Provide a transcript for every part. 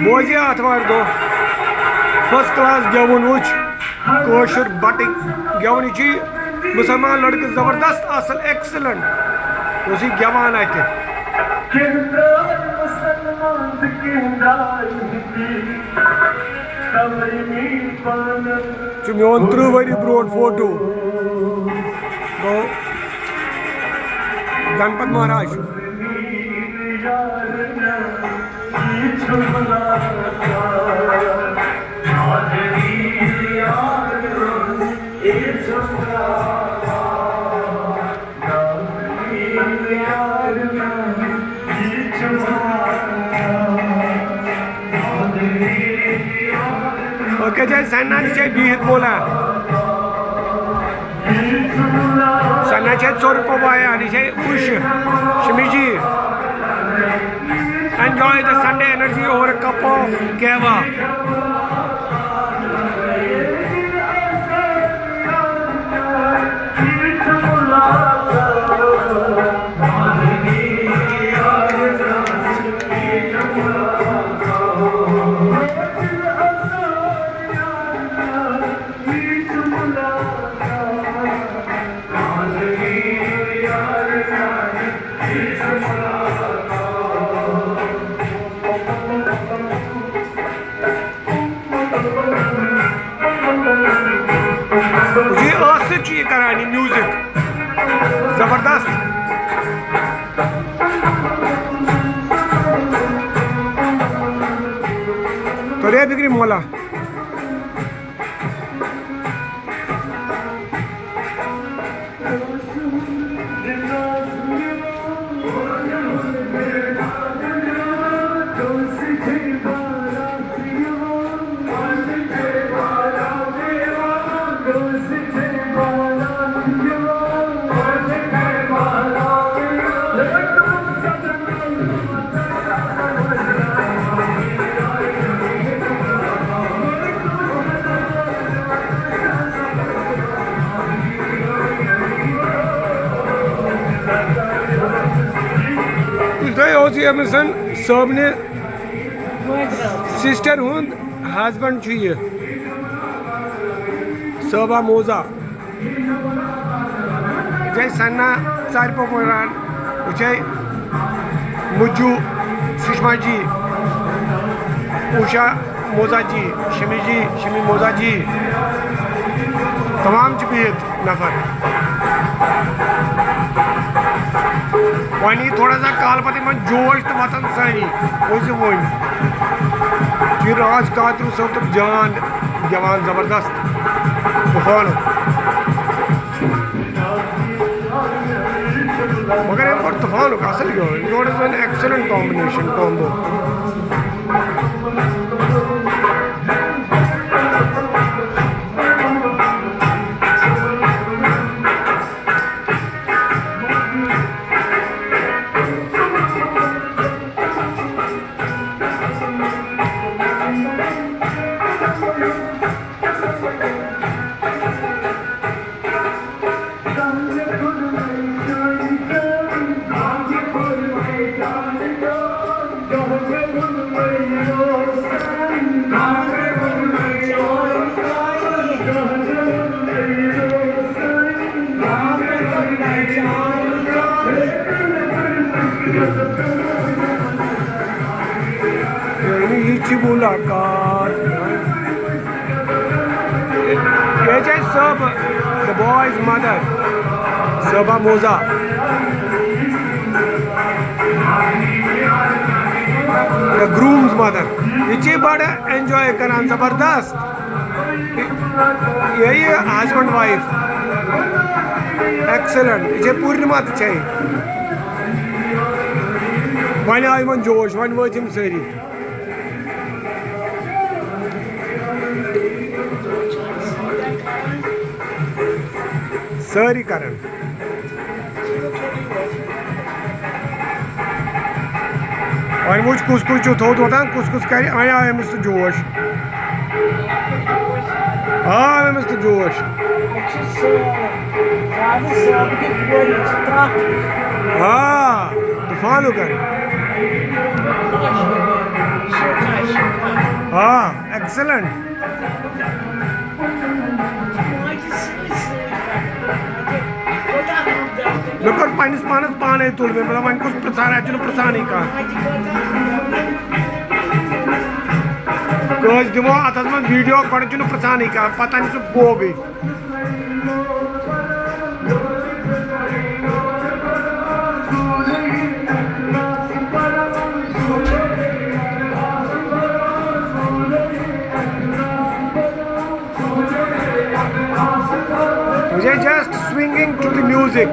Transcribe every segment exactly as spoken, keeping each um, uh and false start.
بوزِ آتھوارِ دۄہ first class گٮ۪وُن وٕچھ، کٲشُر بَٹٕکۍ گٮ۪وُن، یہِ چھُ مُسلمان لٔڑکہٕ زبردست اَصٕل، excellent۔ اوس یہِ گٮ۪وان اَتہِ۔ چھُ میون ترٕٛہ ؤری برونٛٹھ فوٹو۔ گوٚو گنپت مہراج۔ اوکے جاے سنان چھے بِہِتھ مولا۔ سنان چھے ژوٚر پوایا، یہِ چھے خوش۔ شمی جی، enjoy the Sunday energy over a cup of قہوہ۔ جی، ٲسہٕ سۭتۍ چھُ یہِ کران یہِ music۔ زبردست۔ توٚریٛا فِکرِ مولا؟ یُس تۄہہِ اوس یہِ أمِس صٲبنہِ sister ہُنٛد husband چھُ یہِ صٲبہ موزہ۔ جے سنا، ژارِ پوٚک وَنان، وٕچھے مُجوٗ، سُشما جی، اوشا موزہ جی، شمی جی، شمی موزہ جی، تمام چھِ بِہِتھ نفر۔ وۄنۍ یی تھوڑا سا کال پتہٕ یِمن جوش تہٕ وۄتھن سٲری۔ وٕچھ زِ وۄنۍ چھُ راج کاترو صٲب تہٕ جان گٮ۪وان زبردست طوفانُک۔ مگر أمۍ کوٚر طوفانُک اصل گٮ۪وُن۔ یورٕ زن excellent combination combo۔ یعنی یہِ چھِ مُلاقات۔ یہِ چھِ اَسہِ صٲبہٕ، the boy's mother، صٲبہ موزہ۔ The groom's mother۔ یہِ چھِ بڑٕ enjoy کران، زبردست۔ یہِ، یہِ husband wife۔ Excellent۔ یہِ چھےٚ پوٗرنِما تہِ چھےٚ۔ وۄنۍ آو یِمن جوش، وۄنۍ وٲتۍ یِم سٲری۔ سٲری کران۔ وۄنۍ وٕچھ کُس کُس چھُ تھوٚد وۄتھان، کُس کُس کرِ، وۄنۍ آو أمِس تہِ جوش۔ آو أمِس تہِ جوش۔ آ، طوفانُک کرِ۔ آ، excellent. مےٚ کوٚر پننِس پانس پانے تُل مےٚ، مطلب، وۄنۍ کُس پرژھان، اتہِ چھُنہٕ پرژھانٕے کانٛہہ۔ کٲنٛسہِ دِمو اتھس منٛز video، گۄڈٕ چھُنہٕ پرژھانٕے کانٛہہ، پتہٕ انہِ سُہ بوگٕے۔ We are just swinging to the music.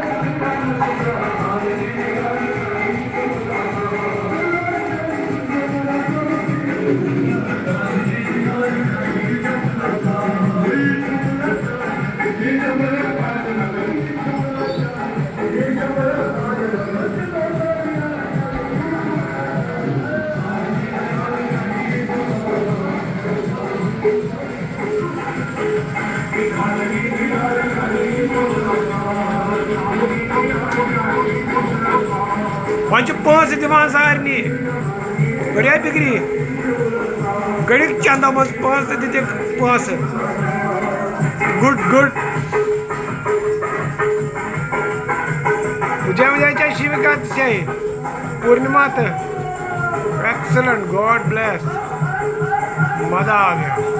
وۄنۍ چھِ پونٛسہٕ دِوان سارنٕے۔ گٔڑیا بِکری؟ گٔڑِکھ چندو منٛز پونٛسہٕ تہٕ دِتِکھ پونٛسہٕ۔ Good, good. وٕچھا، وٕچھا، ژےٚ شِوِکا تہِ چھے۔ پوٗرنِما تہٕ۔ Excellent, God bless. مزٕ آو یہِ۔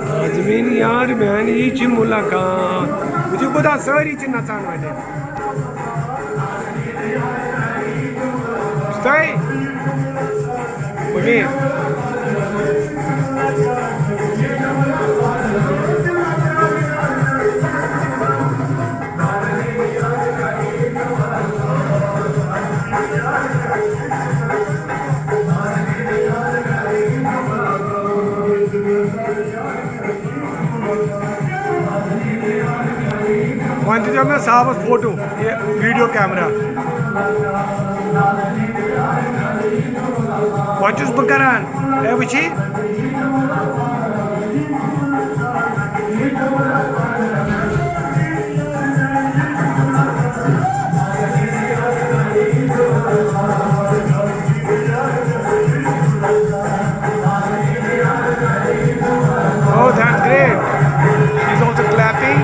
آ، زمیٖن یار میانہِ، یہِ چھِ مُلاقات۔ وٕچھِو کوٗتاہ سٲری چھِ نَژان وۄنۍ۔ تۄہہِ؟ مُنیٖر۔ وۄنۍ دِژیو مےٚ صاحبَس فوٹو، یہِ video camera۔ وۄنۍ چھُس بہٕ کران، A وٕچھی۔ Oh, that's great. She's also clapping.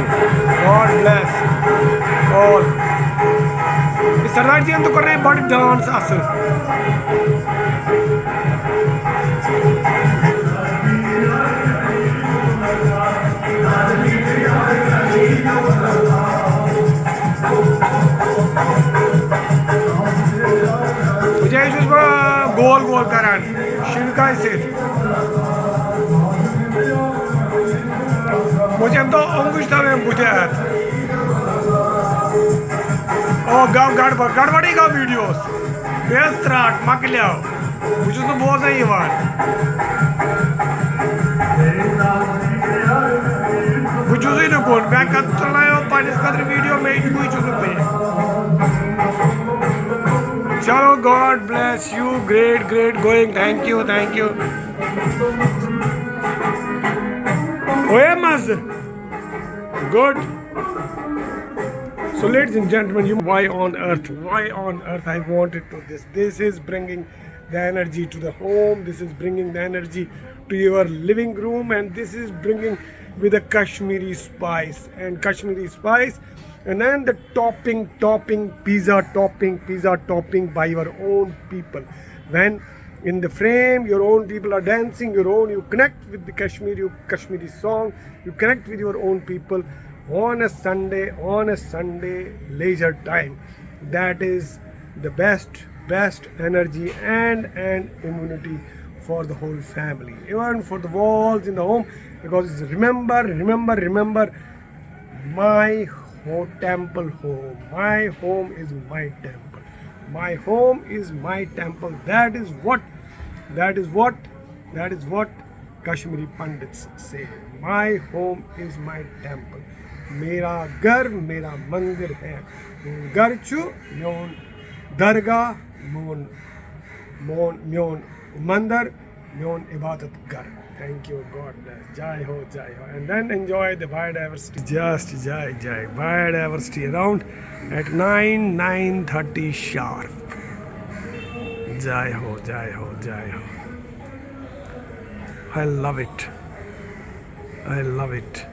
God bless all. یہِ سردار جی یَن تہِ کوٚر نہٕ بَڑٕ dance اَصٕل۔ وٕچھ، یہِ چھُس بہٕ گول گول کران شِنکاے سۭتۍ۔ وٕچھ، أمۍ تھوٚو اوٚنٛگُج تھٲو أمۍ بٕتھِ اَتھ۔ او، گوٚو گڑبڑ، گڑبڑٕے گوٚو videoس۔ بیٚیہِ حظ ترٛاٹھ، مۄکلیو۔ بہٕ چھُس نہٕ بوزنَے یِوان۔ بہٕ چھُسٕے نہٕ کُن، مےٚ کَتھ تُلنایو پنٛنِس خٲطرٕ video، مےٚ بٕے چھُس نہٕ کُنہِ۔ چلو، God bless you, great, great going, thank you, thank you. ہویا مَزٕ؟ Good. So, ladies and gentlemen, you, why on earth, why on earth I wanted to this? This is bringing the energy to the home. This is bringing the energy to your living room, and this is bringing with a Kashmiri spice and Kashmiri spice, and then the topping, topping, pizza topping, pizza topping by your own people. When in the frame, your own people are dancing, your own, you connect with the Kashmiri, Kashmiri song, you connect with your own people on a Sunday, on a Sunday leisure time. That is the best, best energy and, and immunity for the whole family, even for the walls in the home, because remember, remember, remember, my ho-, temple home. My home is my temple. My home is my temple. That is what, that is what, that is what Kashmiri Pandits say. My home is my temple. میرا گھر میرا مندر ہے. میون گھر چھُ میون درگاہ، میون، میون، میون مندر، میون عبادت گھر. Thank you, God bless. Jai ho, jai ho. And then enjoy the biodiversity. Just jai, jai. Biodiversity around at nine, nine thirty sharp. Jai ho, jai ho, jai ho. I love it. I love it.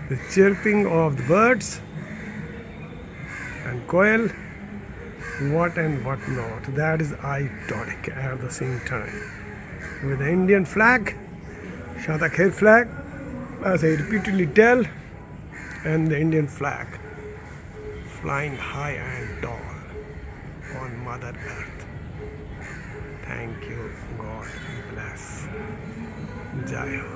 The chirping of the birds and koel, what and what not. That is iconic at the same time. With the Indian flag, Shanta Kher flag, as I repeatedly tell, and the Indian flag flying high and tall on Mother Earth. Thank you, God bless. Jai Ho.